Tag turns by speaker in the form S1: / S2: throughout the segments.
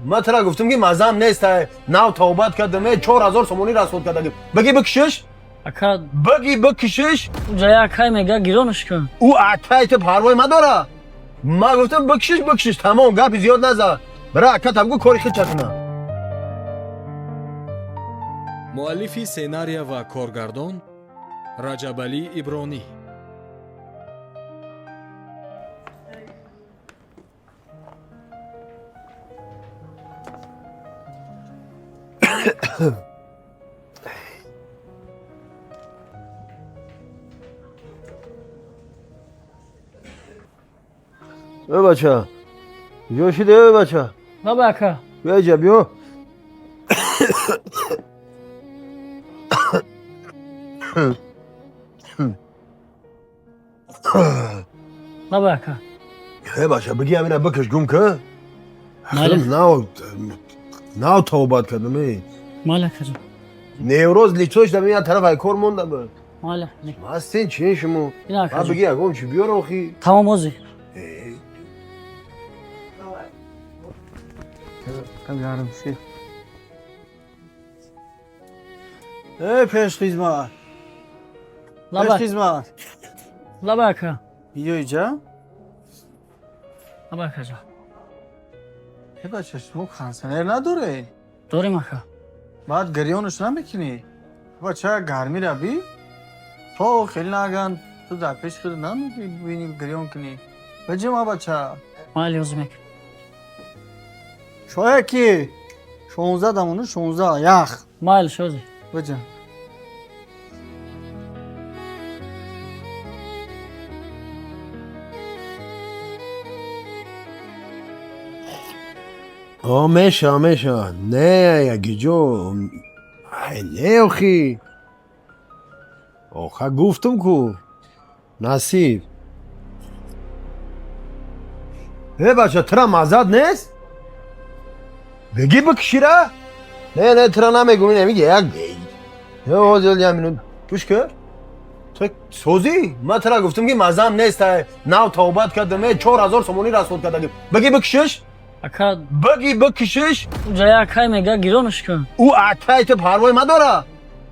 S1: Ман тура гуфтам, ки мазам нест, нав тавбат кардам, 4000 сомонӣ расход кардагим. Баги, бикшиш.
S2: Ака.
S1: Баги, бикшиш.
S2: Ҷая акай мега, гиронаш кун.
S1: Ӯ акай ту парвои мадора. Ман гуфтам, бикшиш, бикшиш, тамом, гапи зиёд наза. Бира, ака табгу, кори хича куна.
S3: Муаллифи сценария ва коргардон Раҷабалӣ Ибронӣ.
S1: Э, бача, ҷо шиде, э, бача.
S2: Лаба, ака.
S1: Биё иҷа, биё.
S2: Лаба, ака.
S1: Э, бача, биги, ҳамина бикаш, гум ка.
S2: Майли.
S1: Нав тавбат кардам, э.
S2: Майли, акаҷон.
S1: Невроз лицош дам, я тараф ай кор мондам.
S2: Майли.
S1: Мастин чи шумо?
S2: Ина,
S1: Ма
S2: акаҷон.
S1: биги, ягон чи биёр охи.
S2: Тамом, озӣ.
S1: Э,
S4: Гарм шид. Э, пешхизмат.
S2: Лаба.
S4: Пешхизмат.
S2: Лаба, ака.
S4: Биё иҷа.
S2: Лаба, акаҷон.
S4: Э, бача, шумо кондиционер надоред?
S2: Дорем, ака.
S4: Баъд гирёнаш намекунӣ? Бача, гармира би то хеле наган, ту дар пеши худ намебинӣ, гирён кунӣ. Биҷима, бача.
S2: Майли, озӣ мек.
S4: Шоя ки 16 дамону 16 ях.
S2: Майли, шозӣ.
S4: Биҷа.
S1: О, меша, меша. Не, ягиҷо. Ай, не, охи. Оха, гуфтам ку. Насиб. Э, бача, тура мазад нест? Беги, бикшира? Не, не, тура намегум, ин миги як. Э, ҳозир як минут. Гӯш кар. Ту созӣ? Ман тура гуфтам, ки мазам нест, нав тавбат кардам, 4000 сомонӣ расход кардагим. Баги, бикшиш.
S2: Ака.
S1: Баги, бикшиш.
S2: Ҷая акай мега, гиронаш кун.
S1: Ӯ акай ту парвои мадора.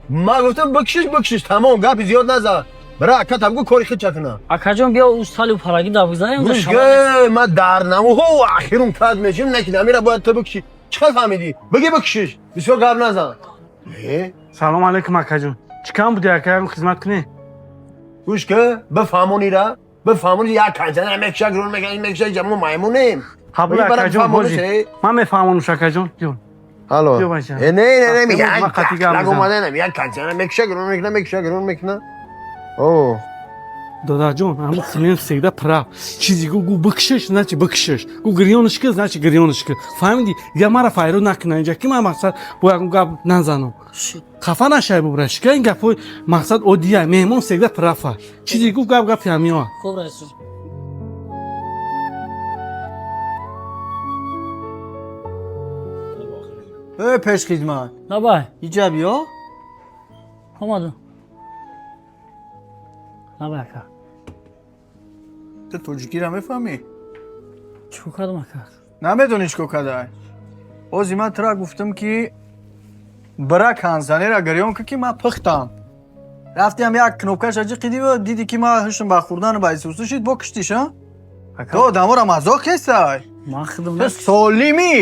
S1: Ман гуфтам, бикшиш, бикшиш, тамом, гапи зиёд наза. Бира, ака табгу, кори хича куна.
S2: Акаҷон, биё, ӯ салу парагӣ да бигзарем.
S1: Гӯш ке, ман дар намуҳо ахирум кад мешим, не ки намира бояд ту бикши. Чӣ хел фаҳмидӣ? Баги, бикшиш, бисёр гап назан. Э?
S5: Салом алейкум, акаҷон. Чӣ кам буди, ака, ягон хизмат кунӣ?
S1: Гӯш ке, бифаҳмонира, бифаҳмони, як кондиционер мекша, гирон мека, ин мекша, ҷамо маймунем.
S5: Қабул,
S1: Бигӣ, бара
S5: акаҷон.
S1: бифаҳмониш,
S5: Ҳозир
S1: э?
S5: ман мефаҳмонуш, акаҷон. Биё.
S1: Алло.
S5: Биё, бача.
S1: Э, не, не, не,
S5: Имрӯз
S1: як
S5: ман қатъи гап
S1: лаг
S5: мезанам.
S1: омаданам, як кондиционер мекша, гирон мекна, мекша, гирон мекна. О.
S5: Додарҷон, ҳамн клиент всегда прав. Чизи гу, гу бикшиш, значит бикшиш, гу гирёниш ки, значит гирёниш ки. Фаҳмиди? Дигар мара файрод накуна инҷа, ки ман мақсад бо ягон гап назанам, хафа нашай, бубра шика. Ин гапҳои мақсад оддия. Меҳмон всегда прав а. Чизи гу, гап гапи ҳамиёа.
S2: Хуб, раисҷон.
S4: Э, пешхизмат.
S2: Лабай.
S4: Иҷа биё.
S2: Омадам. Лабай, ака.
S4: Ту тоҷикиро мефаҳмӣ?
S2: Чӣ кор кардам, ака?
S4: Намедонӣ чӣ кор кардай? Ози ман тура гуфтам, ки бира, кондиционера гирён кун, ки ман пухтам. Рафтиам, як кнопкаша ҷиқидӣ, дидӣ, ки ман ҳушм ба хӯрдану ба исусу шид, бо киштиш, а?
S2: Ака.
S4: То одаморо мазоқ кестай.
S2: Ман хидм.
S4: Ту солимӣ?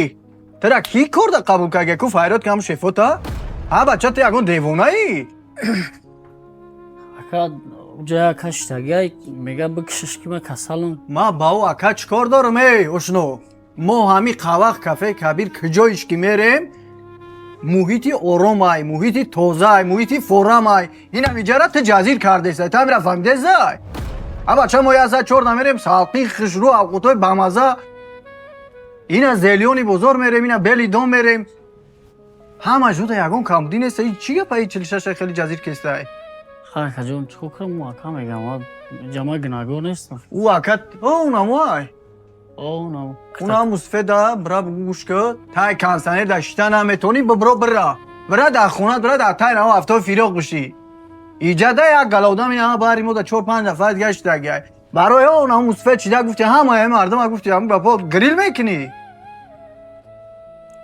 S4: Тура кӣ корда қабул карда? Ку файрод кам шефота, ҳа, бача, ту ягон девонаӣ?
S2: Ака, ҷая ака шитагиай, мега, бикшиш, ки ман касалам.
S4: Ман ба ӯ ака чӣ кор дорам, эй ошно? Мо ҳами қавақ кафе Кабир куҷоиш ки мерем, муҳити оромай, муҳити тозай, муҳити форамай. Инам иҷара ту ҷазир кардесай, ту ҳамира фаҳмидесай? А, бача, мо як саат чор намерем, салқи хушрӯ, авқотҳои бамаза. Ина зелёный бозор мерем, ина Белый дом мерем, ҳама жуда ягон камбудӣ неста. И чӣ гапа, и 46 хеле ҷазир кестай?
S2: Ха, акаҷон, чӣ кор кардам? Ака мегам, ҷама гунаҳгор нестам.
S4: Ӯ ака унамоай.
S2: О,
S4: Унам мусфеда бира, гӯш ки, тай кондиционер да шита наметонӣ, бибро, бира, бира дар хона, бира дар тай наво ҳафтои фироқ бишӣ. Иҷада як гала одам ина бари мо да чор панҷ нафар дига шидагиай. Барои он ҳам мусфед чида гуфти, ҳамаи мардума гуфти, ҳам гапо грил мекунӣ.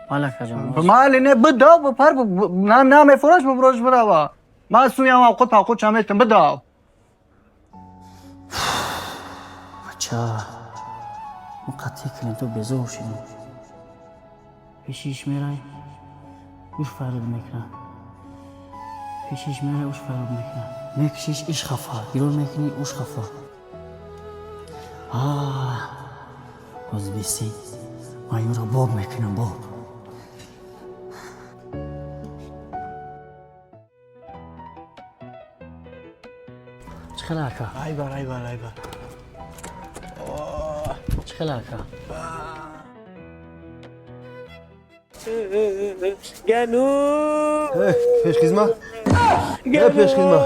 S2: Майли, акаҷон.
S4: Майли не, бидав, бипар, намефураш, биброш бирава. Ман суям авқот павқот чаметам, бидав.
S2: Бача, мо қатъи клиентҳо безор шудем. Пешиш мерай, уш фарёд мекунад. Пешиш мерай, уш фарёд мекунад. Мекушиш, иш хафа, гирон мекунӣ, уш хафа. Ҳозир бисӣ, ман юро боб мекунам, боб. Чӣ хела, ака?
S4: Айбар, айбар, айбар.
S2: Чӣ хела, ака?
S1: Пешхизма, пешхизма.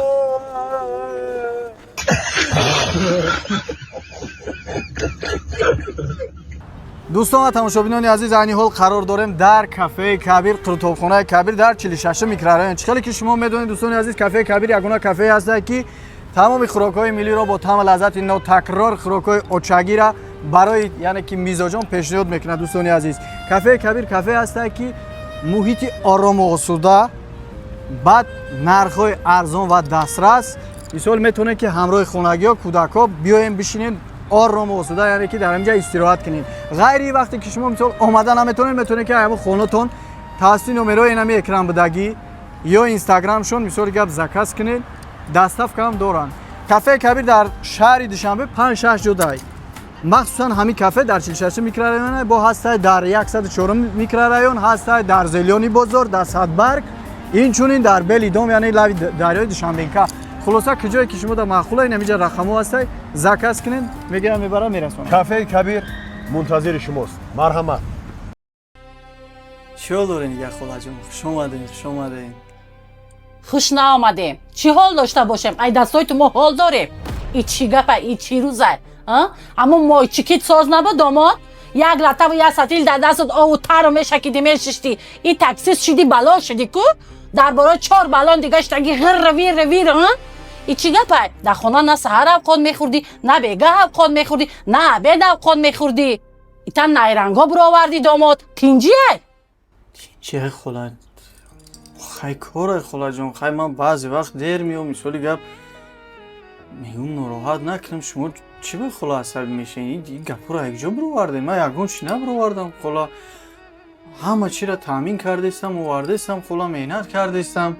S4: Дӯстон ва тамошобинони азиз, айни ҳол қарор дорем дар кафеи Кабир, қурутобхонаи Кабир дар 46 микрорайон. Чӣ хеле ки шумо медонед, дӯстони азиз, кафеи Кабир ягона кафее ҳастад, ки тамоми хӯрокҳои миллиро бо таъму лаззати нотакрор, хӯрокҳои очагира барои, яъне ки, мизоҷон пешниҳод мекунад. Дӯстони азиз, кафеи Кабир кафее ҳастад, ки муҳити орому осуда, баъд нархҳои арзон ва дастрас. Мисол, метавонед, ки ҳамроҳи хонагиҳо, кӯдакҳо биёем, бишинед орому осуда, яъне ки дар ҳаминҷа истироҳат кунед. Ғайри вақте ки шумо, мисол, омада наметавонед, метавонед, ки ҳамон хонатон тавассути номерҳои инами экран будагӣ ё инстаграмшон, мисоли гап, заказ кунед, доставка ҳам доранд. Кафеи Кабир дар шаҳри Душанбе панҷ шаш ҷодай. Махсусан ҳамин кафе дар 46 микрорайон бо ҳастай, дар 104 микрорайон ҳастай, дар Зелёный бозор, дар Садбарг, инчунин дар Белый дом, яъне лави дарёи Душанбенка. Хулоса, куҷое ки шумо дар маъқула, ин ҳаминҷа рақамҳо ҳастай, заказ кунед, мегирам, мебарам, мерасонам.
S1: Кафеи Кабир мунтазири шумост, марҳамат.
S4: Чӣ ҳол дорем дигар, холаҷон? Хуш омадем, хуш омадем.
S6: Хуш наомадем. Чӣ ҳол дошта бошем? Ай дастҳои ту мо ҳол дорем. И чӣ гапа, и чӣ рӯза? Ҳамун мойчикит соз набуд, домод? Як латаву як сатил дар дастат, ову тару мешакиди, мешиштӣ. И таксист шиди, балон шиди ку, дар бораи чор балон дига штаги ғир вир вир. И чӣ гапа? Дар хона на саҳар авқот мехӯрдӣ, на бегаҳ авқот мехӯрдӣ, на обед авқот мехӯрдӣ. Итан найранго буровардӣ, домод. Тинҷиай?
S4: Чӣ, хола? Хай, корай, холаҷон. Хай, ман баъзе вақт дер меом, мисоли гап, мегӯм, нороҳат накунам. Шумо чӣ ба, хола, асабӣ мешавед? Ин гапҳоро якҷо бировардем? Ман ягон чӣ набировардам, хола. Ҳама чиро таъмин кардестам, овардестам, хола, меҳнат кардестам.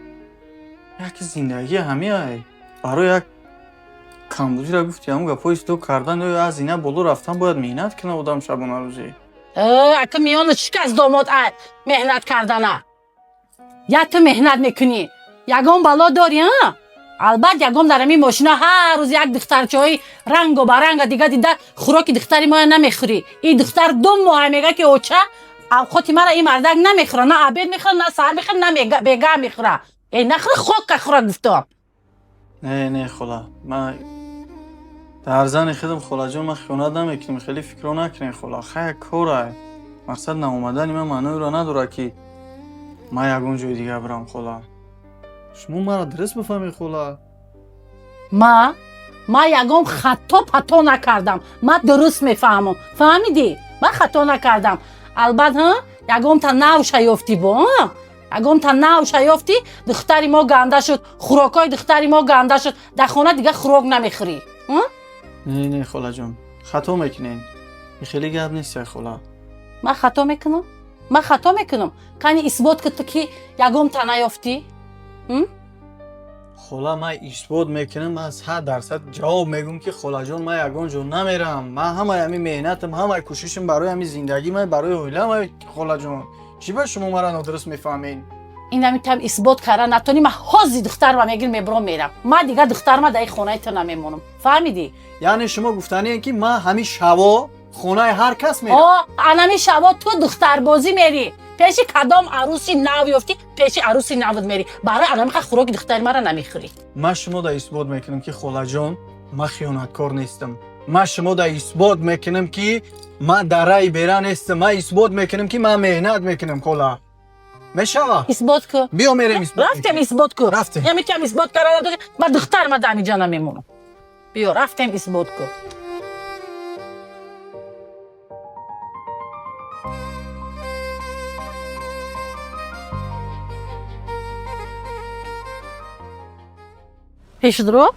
S4: Яки зиндагӣ ҳамиай. Барои як камбудиро гуфти, ҳамун гапҳои исто кардан ё аз ина боло рафтан бояд меҳнат кунад одам шабонарӯзӣ.
S6: Ака, миёна шикаст, домод, ай меҳнат кардана. Я ту меҳнат мекунӣ, ягон бало дорӣ, а? Албат, ягон дар ҳамин мошина ҳар рӯз як духтарчаҳои рангу баранга дига дида, хӯроки духтари моя намехӯрӣ. Ин духтар 2 моҳа мега, ки оча, авқоти мара ин мардак намехӯра, на обед мехӯра, на саҳар мехӯра, на бегаҳ мехӯра. Э, нахӯра, хока хӯра, гуфтам.
S4: Не, не, хола, ман дар зани худам, холаҷон, ман хиёнат намекунем, хеле фикрро накунем, хола. Хай, корай. Мақсад, наомадани ман маъноеро надорад, ки ман ягон ҷои дигар бирам, хола. Шумо маро дуруст бифаҳмед, хола.
S6: Ма ягон хато пато накардам, ма дуруст мефаҳмам, фаҳмидӣ? Ман хато накардам. Албат, ҳа, ягонта навша ёфтӣ бо, ягонта навша ёфтӣ. Духтари мо ганда шуд, хӯрокҳои духтари мо ганда шуд, дар хона дига хӯрок намехӯрӣ.
S4: Не, не, холаҷон, хато мекунед, ин хеле гап нест, хола.
S6: Ман хато мекунам? Ман хато мекунам? Кани, исбот ки ту ки ягонта наёфтӣ.
S4: Хола, ман исбот мекунам, ман 100% ҷавоб мегӯм, ки холаҷон, ман ягон ҷо намерам. Ман ҳамаи ҳамин меҳнатам, ҳамаи кӯшишам барои ҳамин зиндагӣ, ман барои оилаам, холаҷон. Чӣ ба шумо маро нодуруст мефаҳмед?
S6: Инами там исбот карда натонӣ, ман ҳози духтарма мегир, мебуром, мерам. Ман дига духтарма дар ин хонаи ту намемонам, фаҳмидӣ?
S4: Яъне шумо гуфтанием, ки ман ҳамин шаво хонаи ҳар кас мерам?
S6: О, анами шаво ту духтарбозӣ мерӣ. Пеши кадом арӯси нав ёфтӣ, пеши арӯси нават мерӣ. Барои анамиқа хӯроки духтари мара намехӯрӣ.
S4: Ман шумо да исбот мекунам, ки холаҷон, ман хиёнаткор нестам. Ман шумо да исбот мекунам, ки ман дар раи бера нестам. Ман исбот мекунам, ки ман меҳнат мекунам, хола. Мешава?
S6: Исбот ку.
S4: Биё, мерем, исбот.
S6: Рафтем, исбот ку.
S4: Рафтем.
S6: Ямикам исбот карда надошт, ман духтар ма дар ҳамиҷа намемонам. Биё, рафтем, исбот ку. Пеш дуро,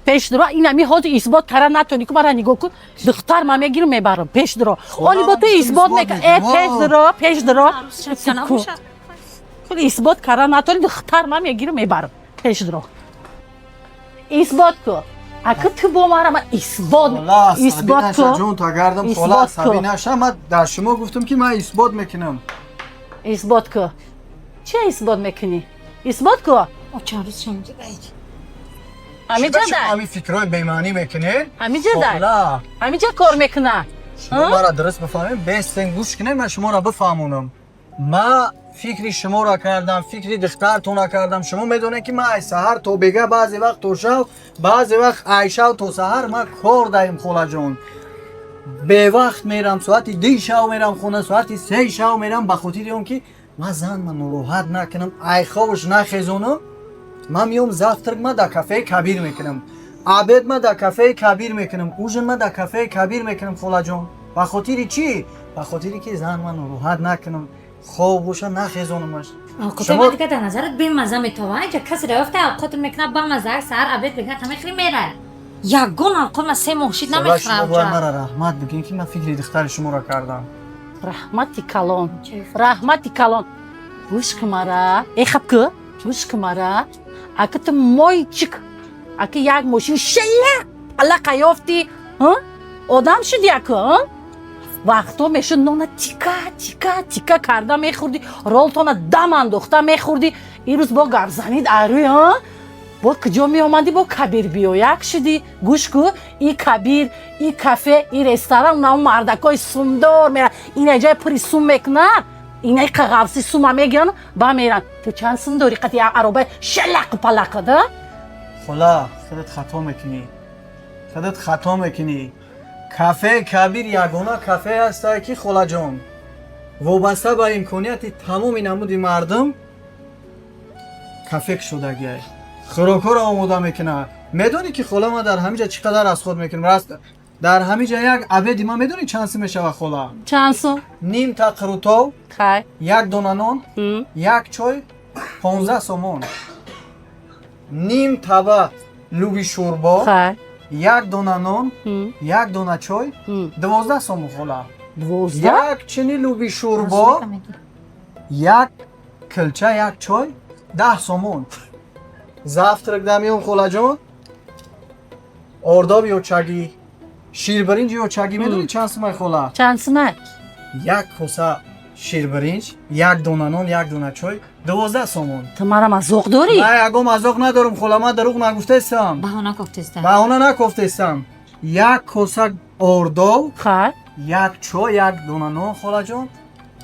S6: пеш дуро. Ин ами ҳозир исбот кара натони ку, мара нигоҳ кун, духтар ма мегирам, мебарам. Пеш дуро, оли бо ту исбот мека. Э, пеш дуро, пеш дуро. Худ исбот кара натони, духтар ма мегирам, мебарам. Пеш дуро, исбот ку. Ака, ту бо мара ма исбот, исбот ку.
S4: Ҷон, тагардам, хола, асабӣ наша. Ма дар шумо гуфтам, ки ман исбот мекунам.
S6: Исбот ку. Чи исбот мекунӣ? Исбот ку. Ҳамиҷа дай.
S4: Ҳами фикрҳои бемаънӣ мекунед.
S6: Ҳамиҷа дай, ҳамиҷа кор мекуна.
S4: Шумо мара дуруст бифаҳмед, бестен гӯш кунед, ман шуморо бифаҳмонам. Ма фикри шуморо кардам, фикри духтартона кардам. Шумо медонед, ки ман ай саҳар то бега, баъзе вақт то шав, баъзе вақт ай шав то саҳар ман кор даем, холаҷон. Бевақт мерам, соати 2 шав мерам хона, соати 3 шав мерам, ба хотири он ки ман зан ма нороҳат накунам, айхобш нахезонам. Ман меом, завтрак ма дар кафеи Кабир мекунам, обед ма дар кафеи Кабир мекунам, ужин ма дар кафеи Кабир мекунам, холаҷон. Ба хотири чӣ? Ба хотире ки зан ма нороҳат накунам, хоб боша, нахезонамаш.
S7: Шумо дига дар назарат бемаза метова? Инҷа касе рафта авқот мекунад бамаза, саҳар обед мекунад, ҳама хеле мера. Ягон авқот ма 3 моҳ шид намехӯрам.
S4: Бояд мара раҳмат бигӯед, ки ман фикри духтари шуморо кардам.
S6: Раҳмати калон, раҳмати калон. Гӯш ку мара, э, хаб ку, гӯш ку мара. Ака, ту мойчик, ака, як мошин шалақ алақа ёфтӣ, одам шуди. Ака, вақто мешуд, нона тика тика тика карда мехӯрдӣ, ролтона дам андохта мехӯрдӣ. Ирӯз бо гапзанид арӯй, бо куҷо меомадӣ? Бо Кабир биёяк шудӣ. Гӯш ку, и Кабир, и кафе, и ресторан, на мардакои сумдор мера, ина ҷои пури сум мекунад, инаи қағавси сума мегиранд ба меранд. Ту чанд сум дорӣ, қати аробаи шалақу палақа да?
S4: Хола, худат хато мекунӣ, худат хато мекунӣ. Кафеи Кабир ягона кафе ҳастае, ки, холаҷон, вобаста ба имконияти тамоми намуди мардум кафе кушодагиай, хӯрокҳоро омода мекунад. Медонӣ, ки, хола, ман дар ҳамин ҷа чӣ қадар аз худ мекунам? Раст, дар ҳамин ҷа як обеди ман медонӣ чанд сум мешавад, хола?
S6: Чанд сум?
S4: Ним та қурутов,
S6: хай
S4: як дона нон, як чой, 15 сомон. Ним таба луби шӯрбо, як дона нон, як дона чой, 12 сомон, хола.
S6: 12?
S4: Як чини луби шӯрбо, як килча, як чой, 10 сомон. Завтрак дамиём, холаҷон, ордоби очагӣ, ширбиринҷи очагӣ медонӣ чанд сумай, хола?
S6: Чанд сумай?
S4: Як коса ширбиринҷ, як дона нон, як дона чой, 12 сомон.
S6: Ту мара мазоқ дорӣ?
S4: Ман ягон мазоқ надорам, хола, ман дурӯғ нагуфтаистам.
S7: Баҳона кофтеста.
S4: Баҳона накофтаистам. Як коса ордов, як чой, як дона нон, холаҷон,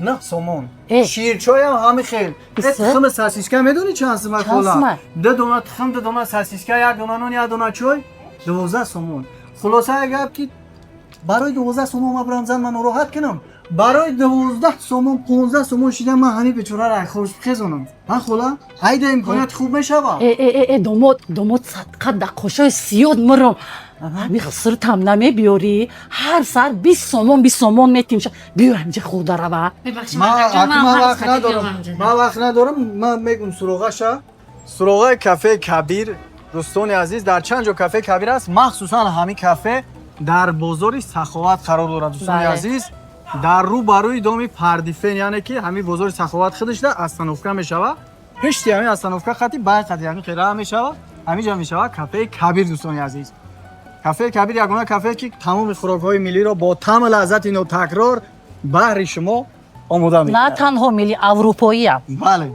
S4: 9 сомон. Ширчойам ҳами хел. Тухми сосиска медонӣ чанд сумай, хола? Ду дона тухм, ду дона сосиска, як дона нон, як дона чой, 12 сомон. Хулоса гап, ки барои 12 сомон ман бирам зан ман нороҳат кунам? Барои 12 сомон, 15 сомон шида, ман ҳами бечораро айхош бихезонам? Ҳа, хола, айда имконият хуб мешавад.
S6: Э, э, э, э, домод, домод, садқа да қошои сиёд мурам, ҳами сиртам намебиёрӣ? Ҳар сар 20 сомон, 20 сомон метим, биё ҳаминҷа хӯрда рава.
S4: Ман вақт надорам, ман вақт надорам. Ман мегум суроғаша, суроғаи кафеи Кабир. Дӯстони азиз, дар чанд ҷо кафеи Кабир аст, махсусан ҳамин кафе дар бозори Саховат қарор дорад, дӯстони азиз, дар рӯ ба рӯи доми Пардифен, яъне ки ҳамин бозори Саховат худашда остановка мешавад. Пешти ҳамин остановка хати бай қати ҳамин хела мешавад, ҳамин ҷо мешавад кафеи Кабир. Дӯстони азиз, кафеи Кабир ягона кафе, ки тамоми хӯрокҳои миллиро бо таъму лаззати нотакрор баҳри шумо омода
S6: На
S4: мекунад.
S6: танҳо милли, аврупоиам.
S4: Бале.